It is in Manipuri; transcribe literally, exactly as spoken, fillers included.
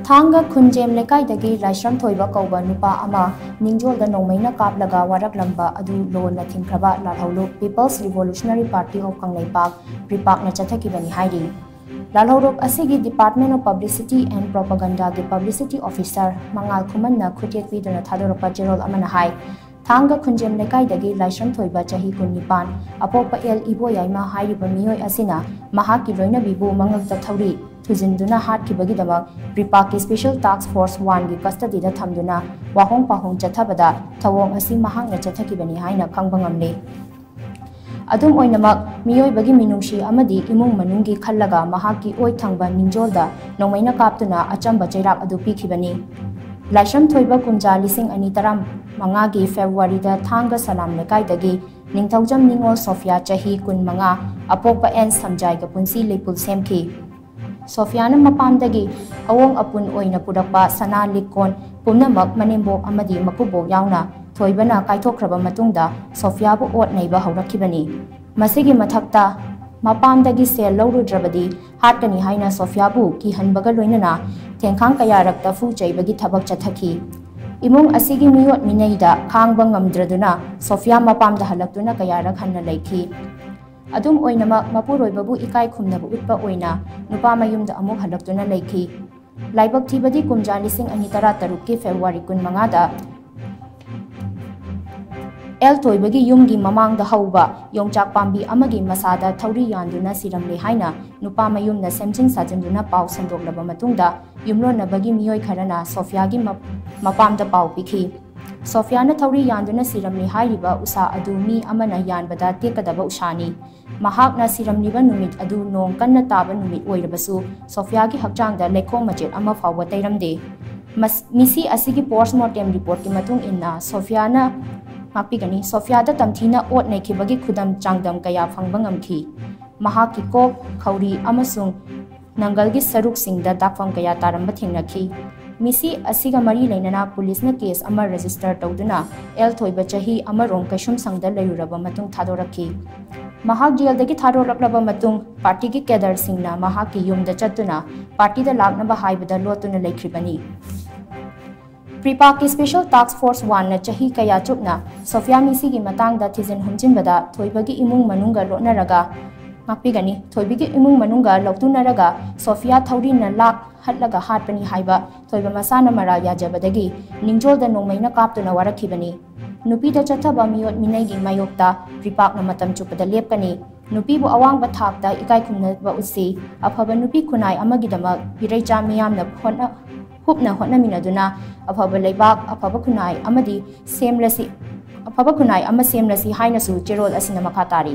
ꯊꯥꯡꯒ ꯈꯨꯟꯖꯦꯝ ꯂꯩꯀꯥꯏꯗꯒꯤ ꯂꯥꯏꯁ꯭ꯔꯝ ꯊꯣꯏꯕ ꯀꯧꯕ ꯅꯨꯄꯥ ꯑꯃ ꯅꯤꯡꯖꯣꯜꯗ ꯅꯣꯡꯃꯩꯅ ꯀꯥꯞꯂꯒ ꯋꯥꯔꯛꯂꯝꯕ ꯑꯗꯨ ꯂꯣꯟꯅ ꯊꯤꯡꯈ꯭ꯔꯕ ꯂꯥꯜꯍꯧꯂꯨꯞ People's Revolutionary Party of Kangleipak, ꯄ꯭ꯔꯤꯄꯥꯛꯅ ꯆꯠꯊꯈꯤꯕꯅꯤ ꯍꯥꯏꯔꯤ꯫ ꯂꯥꯜꯍꯧꯂꯨꯞ ꯑꯁꯤꯒꯤ Department of Publicity and Propagandaꯒꯤ Publicity Officer ꯃꯉꯥꯜ ꯈꯨꯃꯟꯅ ꯈꯨꯠꯌꯦꯛ ꯄꯤꯗꯨꯅ ꯊꯥꯗꯣꯔꯛꯄ ꯆꯦꯔꯣꯜ ꯑꯃꯅ ꯍꯥꯏ, ꯊꯥꯡꯒ ꯈꯨꯟꯖꯦꯝ ꯂꯩꯀꯥꯏꯗꯒꯤ ꯂꯥꯏꯁ꯭ꯔꯝ ꯊꯣꯏꯕ ꯆꯍꯤ ꯀꯨꯟꯅꯤꯄꯥꯟ, ꯑꯄꯣꯛꯄ ꯑꯦꯜ ꯏꯕꯣꯌꯥꯏꯃ ꯍꯥꯏꯔꯤꯕ ꯃꯤꯑꯣꯏ ꯑꯁꯤꯅ ꯃꯍꯥꯛꯀꯤ ꯂꯣꯏꯅꯕꯤꯕꯨ ꯃꯉꯛꯇ ꯊꯧꯔꯤ ꯊꯨꯖꯤꯟꯗꯨꯅ ꯍꯥꯠꯈꯤꯕꯒꯤꯗꯃꯛ ꯄ꯭ꯔꯤꯄꯥꯛꯀꯤ Special Task Force Oneꯒꯤ custodyꯗ ꯊꯝꯗꯨꯅ ꯋꯥꯍꯣꯡ ꯄꯥꯎꯍꯣꯡ ꯆꯠꯊꯕꯗ ꯊꯧꯑꯣꯡ ꯑꯁꯤ ꯃꯍꯥꯛꯅ ꯆꯠꯊꯈꯤꯕꯅꯤ ꯍꯥꯏꯅ ꯈꯪꯕ ꯉꯝꯂꯦ꯫ ꯑꯗꯨꯝ ꯑꯣꯏꯅꯃꯛ, ꯃꯤꯑꯣꯏꯕꯒꯤ ꯃꯤꯅꯨꯡꯁꯤ ꯑꯃꯗꯤ ꯏꯃꯨꯡ ꯃꯅꯨꯡꯒꯤ ꯈꯜꯂꯒ ꯃꯍꯥꯛꯀꯤ ꯑꯣꯏ ꯊꯪꯕ ꯅꯤꯡꯖꯣꯜꯗ ꯅꯣꯡꯃꯩꯅ ꯀꯥꯞꯇꯨꯅ ꯑꯆꯝꯕ ꯆꯩꯔꯥꯛ ꯑꯗꯨ ꯄꯤꯈꯤꯕꯅꯤ꯫ ꯂꯥꯏꯁ꯭ꯔꯝ ꯊꯣꯏꯕ ꯀꯨꯝꯖꯥ ꯂꯤꯁꯤꯡ ꯑꯅꯤ ꯇꯔꯥꯃꯉꯥꯒꯤ Februaryꯗ ꯊꯥꯡꯒ ꯁꯂꯥꯝ ꯂꯩꯀꯥꯏꯗꯒꯤ ꯅꯤꯡꯊꯧꯖꯝ ꯅꯤꯉꯣꯜ ꯁꯣꯐꯤꯌꯥ ꯆꯍꯤ ꯀꯨꯟꯃꯉꯥ, ꯑꯄꯣꯛꯄ ꯑꯦꯟ ꯁꯝꯖꯥꯏꯒ ꯄꯨꯟꯁꯤ ꯂꯩꯄꯨꯜ ꯁꯦꯝꯈꯤ꯫ ꯁꯣꯐꯤꯌꯥꯅ ꯃꯄꯥꯝꯗꯒꯤ ꯑꯋꯣꯡ ꯑꯄꯨꯟ ꯑꯣꯏꯅ ꯄꯨꯔꯛꯄ ꯁꯅꯥ ꯂꯤꯛꯀꯣꯟ ꯄꯨꯝꯅꯃꯛ ꯃꯅꯦꯝꯕꯣꯛ ꯑꯃꯗꯤ ꯃꯀꯨꯕꯣꯛ ꯌꯥꯎꯅ ꯊꯣꯏꯕꯅ ꯀꯥꯏꯊꯣꯛꯈ꯭ꯔꯕ ꯃꯇꯨꯡꯗ ꯁꯣꯐꯤꯌꯥꯕꯨ ꯑꯣꯠ ꯅꯩꯕ ꯍꯧꯔꯛꯈꯤꯕꯅꯤ꯫ ꯃꯁꯤꯒꯤ ꯃꯊꯛꯇ, ꯃꯄꯥꯝꯗꯒꯤ ꯁꯦꯜ ꯂꯧꯔꯨꯗ꯭ꯔꯕꯗꯤ ꯍꯥꯠꯀꯅꯤ ꯍꯥꯏꯅ ꯁꯣꯐꯤꯌꯥꯕꯨ ꯀꯤꯍꯟꯕꯒ ꯂꯣꯏꯅꯅ ꯊꯦꯡꯈꯥꯡ ꯀꯌꯥꯔꯛꯇ ꯐꯨ ꯆꯩꯕꯒꯤ ꯊꯕꯛ ꯆꯠꯊꯈꯤ꯫ ꯏꯃꯨꯡ ꯑꯁꯤꯒꯤ ꯃꯤꯑꯣꯠ ꯃꯤꯅꯩꯗ ꯈꯥꯡꯕ ꯉꯝꯗ꯭ꯔꯗꯨꯅ ꯁꯣꯐꯤꯌꯥ ꯃꯄꯥꯝꯗ ꯍꯜꯂꯛꯇꯨꯅ ꯀꯌꯥꯔꯛ ꯍꯟꯅ ꯂꯩꯈꯤ꯫ ꯑꯗꯨꯝ ꯑꯣꯏꯅꯃꯛ, ꯃꯄꯨꯔꯣꯏꯕꯕꯨ ꯏꯀꯥꯏ ꯈꯨꯝꯅꯕ ꯎꯠꯄ ꯑꯣꯏꯅ ꯅꯨꯄꯥ ꯃꯌꯨꯝꯗ ꯑꯃꯨꯛ ꯍꯜꯂꯛꯇꯨꯅ ꯂꯩꯈꯤ꯫ ꯂꯥꯏꯕꯛ ꯊꯤꯕꯗꯤ ꯀꯨꯝꯖꯥ ꯂꯤꯁꯤꯡ ꯑꯅꯤ ꯇꯔꯥ ꯇꯔꯨꯛꯀꯤ February ꯀꯨꯟꯃꯉꯥꯗ ꯑꯦꯜ ꯊꯣꯏꯕꯒꯤ ꯌꯨꯝꯒꯤ ꯃꯃꯥꯡꯗ ꯍꯧꯕ ꯌꯣꯡꯆꯥꯛ ꯄꯥꯝꯕꯤ ꯑꯃꯒꯤ ꯃꯁꯥꯗ ꯊꯧꯔꯤ ꯌꯥꯟꯗꯨꯅ ꯁꯤꯔꯝꯂꯦ ꯍꯥꯏꯅ ꯅꯨꯄꯥ ꯃꯌꯨꯝꯅ ꯁꯦꯝꯖꯤꯟ ꯁꯥꯖꯤꯟꯗꯨꯅ ꯄꯥꯎ ꯁꯟꯗꯣꯛꯂꯕ ꯃꯇꯨꯡꯗ, ꯌꯨꯝꯂꯣꯟꯅꯕꯒꯤ ꯃꯤꯑꯣꯏ ꯈꯔꯅ ꯁꯣꯐꯤꯌꯥꯒꯤ ꯃꯞ-, ꯃꯄꯥꯝꯗ ꯄꯥꯎ ꯄꯤꯈꯤ꯫ ꯁꯣꯐꯤꯌꯥꯅ ꯊꯧꯔꯤ ꯌꯥꯟꯗꯨꯅ ꯁꯤꯔꯝꯂꯦ ꯍꯥꯏꯔꯤꯕ ꯎꯁꯥ ꯑꯗꯨ ꯃꯤ ꯑꯃꯅ ꯌꯥꯟꯕꯗ ꯇꯦꯛꯀꯗꯕ ꯎꯁꯥꯅꯤ꯫ ꯃꯍꯥꯛꯅ ꯁꯤꯔꯝꯂꯤꯕ ꯅꯨꯃꯤꯠ ꯑꯗꯨ ꯅꯣꯡ ꯀꯟꯅ ꯇꯥꯕ ꯅꯨꯃꯤꯠ ꯑꯣꯏꯔꯕꯁꯨ, ꯁꯣꯐꯤꯌꯥꯒꯤ ꯍꯛꯆꯥꯡꯗ ꯂꯩꯈꯣꯝ ꯃꯆꯦꯠ ꯑꯃ ꯐꯥꯎꯕ ꯇꯩꯔꯝꯗꯦ꯫ ꯃꯁ-, ꯃꯤꯁꯤ ꯑꯁꯤꯒꯤ post mortem reportꯀꯤ ꯃꯇꯨꯡ ꯏꯟꯅ, ꯁꯣꯐꯤꯌꯥꯅ, ꯉꯥꯛꯄꯤꯒꯅꯤ, ꯁꯣꯐꯤꯌꯥꯗ ꯇꯝꯊꯤꯅ ꯑꯣꯠ ꯅꯩꯈꯤꯕꯒꯤ ꯈꯨꯗꯝ ꯆꯥꯡꯗꯝ ꯀꯌꯥ ꯐꯪꯕ ꯉꯝꯈꯤ꯫ ꯃꯍꯥꯛꯀꯤ ꯀꯣꯛ, ꯈꯧꯔꯤ ꯑꯃꯁꯨꯡ ꯅꯪꯒꯜꯒꯤ ꯁꯔꯨꯛꯁꯤꯡꯗ ꯗꯥꯛꯐꯝ ꯀꯌꯥ ꯇꯥꯔꯝꯕ ꯊꯦꯡꯅꯈꯤ꯫ ꯃꯤꯁꯤ ꯑꯁꯤꯒ ꯃꯔꯤ ꯂꯩꯅꯅ ꯄꯨꯂꯤꯁꯅ case ꯑꯃ register ꯇꯧꯗꯨꯅ ꯑꯦꯜ ꯊꯣꯏꯕ ꯆꯍꯤ ꯑꯃꯔꯣꯝ ꯀꯩꯁꯨꯝꯁꯪꯗ ꯂꯩꯔꯨꯔꯕ ꯃꯇꯨꯡ ꯊꯥꯗꯣꯔꯛꯈꯤ꯫ ꯃꯍꯥꯛ ꯖꯦꯜꯗꯒꯤ ꯊꯥꯗꯣꯔꯛꯂꯕ ꯃꯇꯨꯡ ꯄꯥꯔꯇꯤꯒꯤ ꯀꯦꯗꯔꯁꯤꯡꯅ ꯃꯍꯥꯛꯀꯤ ꯌꯨꯝꯗ ꯆꯠꯇꯨꯅ ꯄꯥꯔꯇꯤꯗ ꯂꯥꯛꯅꯕ ꯍꯥꯏꯕꯗ ꯂꯣꯠꯇꯨꯅ ꯂꯩꯈ꯭ꯔꯤꯕꯅꯤ꯫ ꯄ꯭ꯔꯤꯄꯥꯛꯀꯤ ꯁ꯭ꯄꯦꯁꯦꯜ ꯇꯥꯛꯁ ꯐꯣꯔꯁ ꯋꯥꯟꯅ ꯆꯍꯤ ꯀꯌꯥ ꯆꯨꯞꯅ ꯁꯣꯐꯤꯌꯥ ꯃꯤꯁꯤꯒꯤ ꯃꯇꯥꯡꯗ ꯊꯤꯖꯤꯟ ꯍꯨꯝꯖꯤꯟꯕꯗ ꯊꯣꯏꯕꯒꯤ ꯏꯃꯨꯡ ꯃꯅꯨꯡꯒ ꯂꯣꯠꯅꯔꯒ ꯉꯥꯛꯄꯤꯒꯅꯤ꯫ ꯊꯣꯏꯕꯤꯒꯤ ꯏꯃꯨꯡ ꯃꯅꯨꯡꯒ ꯂꯧꯇꯨꯅꯔꯒ ꯁꯣꯐꯤꯌꯥ ꯊꯧꯔꯤꯅ ꯂꯥꯛ ꯍꯠꯂꯒ ꯍꯥꯠꯄꯅꯤ ꯍꯥꯏꯕ ꯊꯣꯏꯕ ꯃꯁꯥꯅ ꯃꯔꯥꯜ ꯌꯥꯖꯕꯗꯒꯤ ꯅꯤꯡꯖꯣꯜꯗ ꯅꯣꯡꯃꯩꯅ ꯀꯥꯞꯇꯨꯅ ꯋꯥꯔꯛꯈꯤꯕꯅꯤ꯫ ꯅꯨꯄꯤꯗ ꯆꯠꯊꯕ ꯃꯤꯑꯣꯠ ꯃꯤꯅꯩꯒꯤ ꯃꯥꯌꯣꯛꯇ ꯄ꯭ꯔꯤꯄꯥꯛꯅ ꯃꯇꯝ ꯆꯨꯞꯄꯗ ꯂꯦꯞꯀꯅꯤ꯫ ꯅꯨꯄꯤꯕꯨ ꯑꯋꯥꯡꯕ ꯊꯥꯛꯇ ꯏꯀꯥꯏ ꯈꯨꯝꯅꯕ ꯎꯠꯁꯤ꯫ ꯑꯐꯕ ꯅꯨꯄꯤ ꯈꯨꯟꯅꯥꯏ ꯑꯃꯒꯤꯗꯃꯛ ꯏꯔꯩꯆꯥ ꯃꯤꯌꯥꯝꯅ ꯍꯣꯠꯅ-, ꯍꯨꯞꯅ ꯍꯣꯠꯅꯃꯤꯟꯅꯗꯨꯅ ꯑꯐꯕ ꯂꯩꯕꯥꯛ, ꯑꯐꯕ ꯈꯨꯟꯅꯥꯏ ꯑꯃꯗꯤ ꯁꯦꯝꯂꯁꯤ, ꯑꯐꯕ ꯈꯨꯟꯅꯥꯏ ꯑꯃ ꯁꯦꯝꯂꯁꯤ ꯍꯥꯏꯅꯁꯨ ꯆꯦꯔꯣꯜ ꯑꯁꯤꯅ ꯃꯈꯥ ꯇꯥꯔꯤ꯫